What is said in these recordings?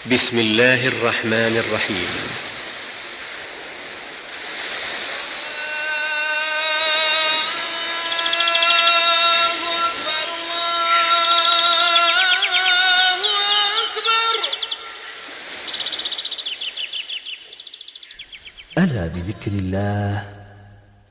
بسم الله الرحمن الرحيم. ألا بذكر الله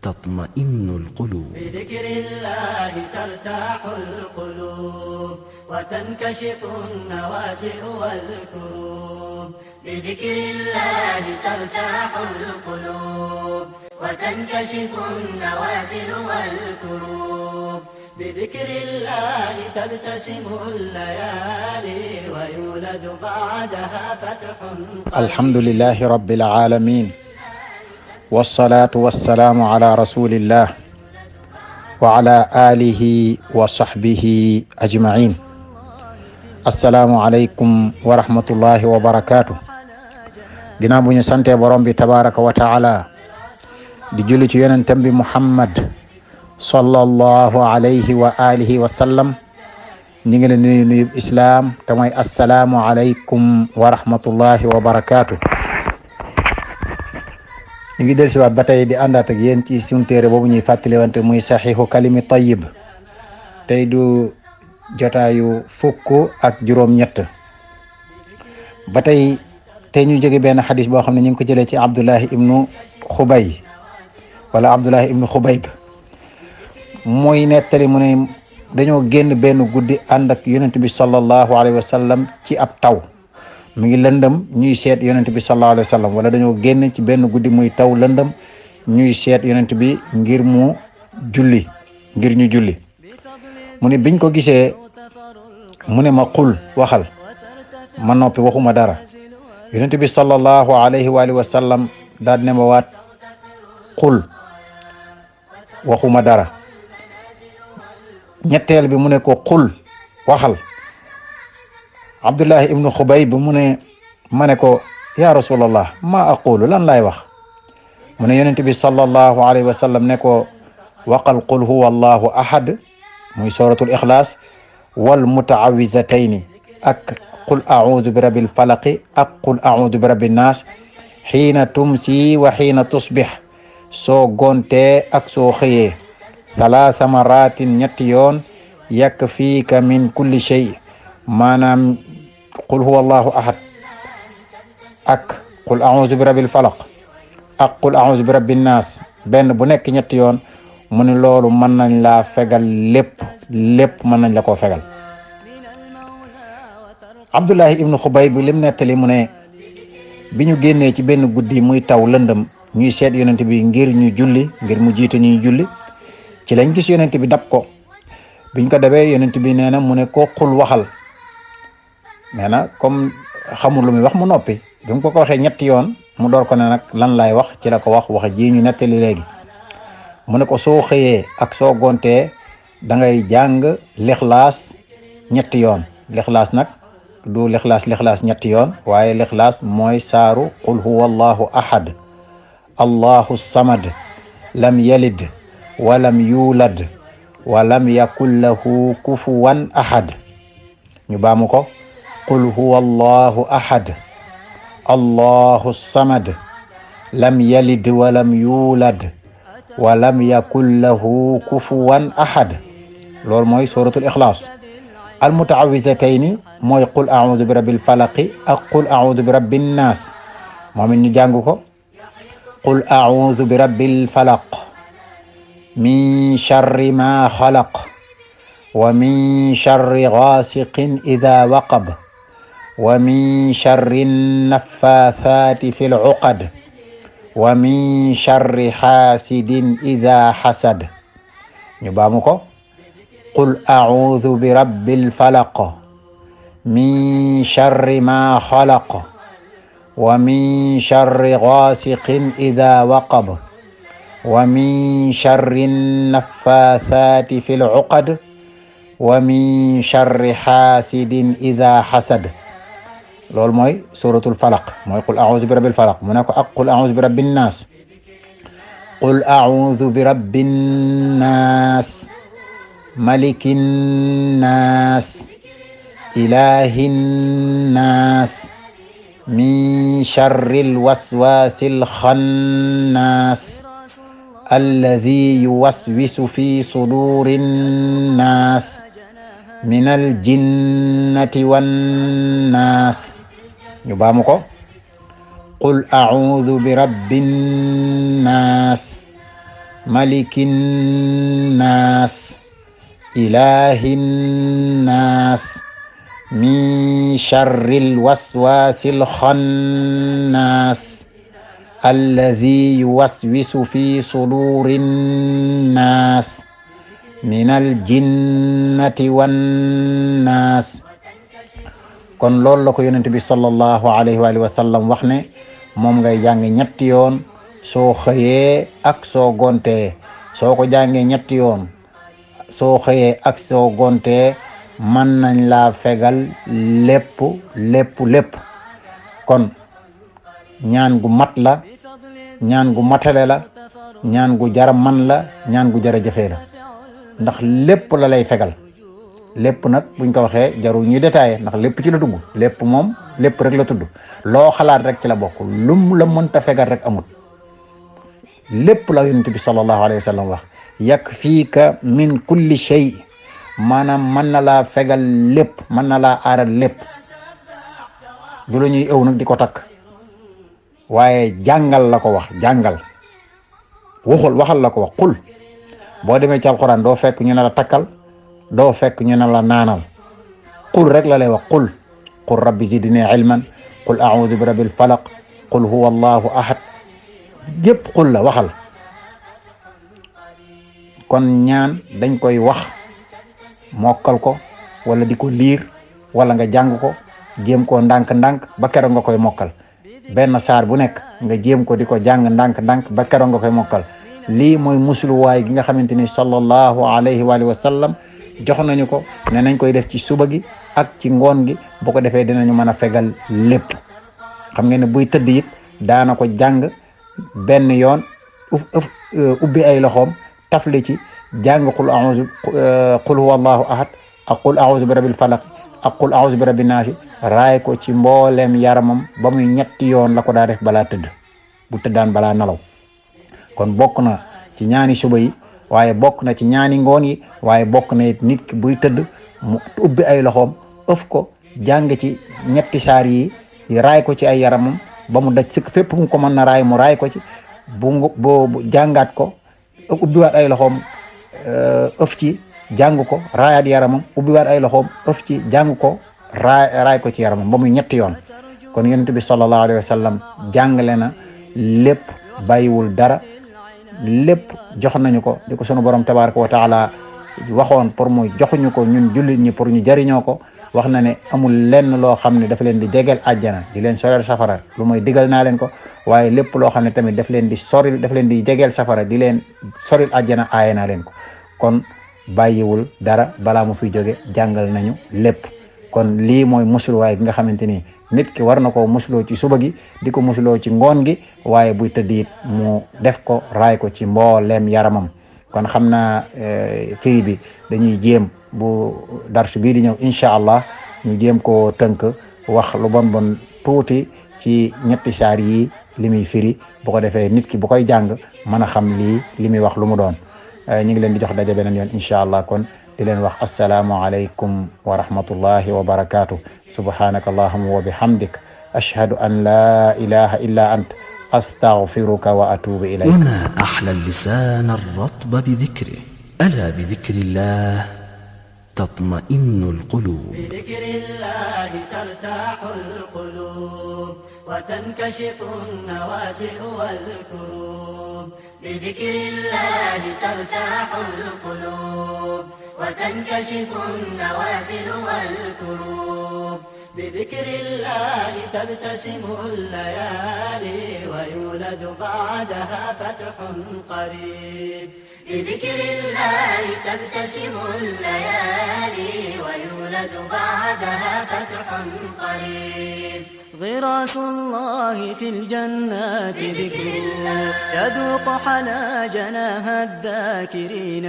تطمئن القلوب. بذكر الله ترتاح القلوب وتنكشف النوازع والكروب. بذكر الله ترتاح القلوب وتنكشف النوازع والكروب. بذكر الله تبتسم الليالي ويولد بعدها فتح قريب. الحمد لله رب العالمين، والصلاة والسلام على رسول الله وعلى آله وصحبه أجمعين. السلام عليكم ورحمة الله وبركاته. ginnaaw bu ñu sante borom bi tabaraka wa taala di julli ci yonentam bi Muhammad sallallahu alayhi wa alihi wa sallam, ñi ngi leen nuyu nuyub islaam te mooy assalaamu alaykum wa rahmatullahi wa barakatuh. ñu ngi del siwaat ba tey di àndaat ak yéen ci suñu téere boobu ñuy fàttaliwante muy saxiixu kalimi tayyib. tey du jotaayu fukk ak juróom-ñett. ba tey ñu jóge benn xadis boo xam ne ñu ngi ko jëlee ci Abdullahi ibnu Xubay wala Abdullahi ibnu Xubayb. mooy nettali mu ne dañoo génn benn guddi ànd ak yonent bi sallallahu alayhi wa sallam ci ab taw. mi ngi lëndëm ñuy seet yonent bi sallallahu alayhi wa sallam, wala dañoo génn ci benn guddi muy taw lëndëm ñuy seet yonent bi ngir ñu julli. mu ne biñ ko gisee mu ne ma qul waxal, ma noppi waxuma dara. yonent bi sallallahu alayhi wa sallam daal ne ma waat qul waxuma dara. ñetteel bi mu ne ko qul waxal. Abdullahi ibnu Xubayb mu ne ma ne ko ya rasulallah ma aqulu, lan laay wax? mu ne yonent bi sallallahu alayhi wa sallam ne ko waqal qul huwa allahu ahad muy suratul ixlaas wal mutaawizatayni ak qul audu bi rabbil falaqi ak qul audu bi rabbin naas xiina tumsi wa xiina tusbix, soo gontee ak soo xëyee. salaasa maratin ñetti yoon yakfiika min kulli shay, maanaam qul huwa allahu ahad ak qul a'udhu bi rabbil falaq ak qul a'udhu bi rabbin nas, benn bu nekk ñetti yoon. mu ne loolu mën nañ laa fegal lépp mën nañ la koo fegal. Abdullahi ibnu Xubayb bi lim nettali mu ne bi ñu génnee ci benn guddi muy taw lëndëm ñuy seet yonent bi ngir ñu julli, ngir mu jiite ñuy julli, ci lañ gis yonent bi dab ko. biñ ko dabee yonent bi nee na mu ne ko qul waxal. nee na comme xamul lu muy wax mu noppi. bi mu ko waxee ñetti yoon mu door ko ne nag lan laay wax, ci la ko wax ji ñu nettali léegi. mu ne ko soo xëyee ak soo gontee da ngay jàng lixlaas ñetti yoon. lixlaas nag du lixlaas ñetti yoon, waaye lixlaas mooy saaru qul huwa allahu ahad allahu samad lam yalid walam yulad walam yakun lahu kufuwan ahad. ñu baamu ko qul huwa allahu ahad allahu samad lam yalid walam yulad walam yakun lahu kufuwan ahad. loolu mooy suratul ixlaas. al mutaawizatayni mooy qul a'udhu bi rabbil falaqi ak qul a'udhu bi rabbin naas. moom it ñu jàng ko qul a'udhu bi rabbil falaq min charri ma xalaq wa min charri gaasiqin ida waqab wa min charri naffaathaati fi l-uqad wa min charri xaasidin ida xasad. ñu baamu ko qul acuudu bi rabbil falaq min charri ma xalaq wa min charri gaasiqin ida waqab wa min charri naffaathaati fi l-uqad wa min charri xaasidin ida xasad. loolu mooy suratul falaq, mooy qul a'udhu bi rabbil falaq. mu ne ko ak qul a'udhu bi rabbin naas. qul a'udhu bi rabbin naas malikin naas ilahin naas من شر الوسواس الخناس الذي يوسوس في صدور الناس من الجنة والناس. يبامكو قل أعوذ برب الناس ملك الناس إله الناس من شر الوسواس الخناس الذي يوسوس في صدور الناس من الجنة والناس. kon loolu la ko yonent bi sallallahu alayhi wa sallam wax ne moom ngay jàng ñetti yoon soo xëyee ak soo gontee. soo ko jàngee ñetti yoon soo xëyee ak soo gontee mën nañ laa fegal lépp kon ñaan gu mat la, ñaan gu matale la, ñaan gu jara man la, ñaan gu jara jëfee la, ndax lépp la lay fegal. lépp nag buñ ko waxee jarul ñuy détaillé ndax lépp ci la dugg. lépp moom lépp rek la tudd. loo xalaat rek ci la bokk. lum la mënta fegal rek amut. lépp la yonent bi sallallahu alayhi wa sallam wax yakfiika min kulli shay, maanaam mën na laa fegal lépp, mën na laa aaral lépp. du la ñuy ëw nag di ko takk, waaye jàngal la ko wax. jàngal waxal la ko wax. qul boo demee ci alquran doo fekk ñu ne la takkal, doo fekk ñu ne la naanal. qul rek la lay wax. qul rabbi zidni ilman, qul a'udhu bi rabbil falaq, qul huwa allahu ahad. gépp qul la waxal. kon ñaan dañ koy wax mokkal ko wala di ko liir wala nga jàng ko jéem koo ndànk-ndànk ba keroog nga koy mokkal. benn saar bu nekk nga jéem ko di ko jàng ndànk-ndànk ba keroog nga koy mokkal. lii mooy musluwaay gi nga xamante ni sallallahu alayhi wa sallam jox nañu ko ne nañ koy def ci suba gi ak ci ngoon gi. bu ko defee dinañu mën a fegal lépp. xam ngeen ne buy tëdd it daana ko jàng benn yoon ubbi ay loxoom tafli ci jàng qul huwa allahu ahad ak qul a'udhu bi rabbil falaq ak qul a'udhu bi rabbin naasi raay ko ci mbooleem yaramam ba muy ñetti yoon la ko daa def balaa tëdd, bu tëddaan balaa nalaw. kon bokk na ci ñaani suba yi, waaye bokk na ci ñaani ngoon yi, waaye bokk na it nit ki buy tëdd mu ubbi ay loxoom ëf ko jàng ci ñetti saar yi raay ko ci ay yaramam ba mu daj sëkk fépp mu ko mën na raay mu raay ko ci. bu jàngaat ko ubbiwaat ay loxoom ëf ci jàng ko raayaat yaramam, ubbiwaat ay loxoom ëf ci jàng ko raay ko ci yaramam ba muy ñetti yoon. kon yonent bi sallallahu alayhi wa sallam jàngale na lépp, bàyyiwul dara. lépp jox nañu ko di ko sunu borom tabaraka wa taala waxoon pour mu joxuñu ko ñun jullit ñi pour ñu jariñoo ko. wax na ne amul lenn loo xam ne dafa leen di jegeel àjjana di leen soreel safara lu mooy digal naa leen ko, waaye lépp loo xam ne tamit daf leen di jegeel safara di leen soril àjjana aaye naa leen ko. kon bàyyiwul dara balaa mu fiy jóge jàngal nañu lépp. kon lii mooy musluwaay gi nga xamante ni nit ki war na koo musloo ci suba gi di ko musloo ci ngoon gi, waaye buy tëdd it mu def ko raay ko ci mbooleem yaramam. kon xam naa firi bi dañuy jéem bu darsu bii di ñëw incha allah ñu jéem koo tënk wax lu bon tuuti ci ñetti saar yi li muy firi, bu ko defee nit ki bu koy jàng mën a xam li muy wax lu mu doon. ñu ngi leen di jox daje beneen yoon incha allah. kon di leen wax assalaamu alaykum wa rahmatullahi wa barakatuh. subhanaka allahumma wa bihamdik ashhadu an la ilaha illa ant أستغفرك وأتوب إليك. وما أحلى اللسان الرطب بذكره ألا بذكر الله تطمئن القلوب. بذكر الله ترتاح القلوب وتنكشف النوازل والكروب. بذكر الله ترتاح القلوب وتنكشف النوازل والكروب. بذكر الله تبتسم الليالي ويولد بعدها فتح قريب. بذكر الله تبتسم الليالي ويولد بعدها فتح قريب. غراس الله في الجنات ذكره يذوق حلا جناها الذاكرين.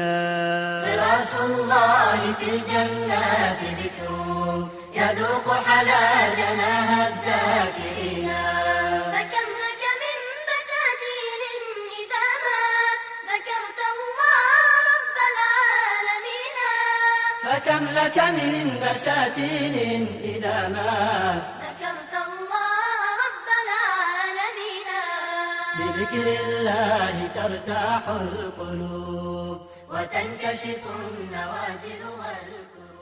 غراس الله في الجنات ذكره يذوق حلا جناها الذاكرين. فكم لك من بساتين إذا ما ذكرت الله رب العالمين. بذكر الله ترتاح القلوب وتنكشف النوازل والكروب.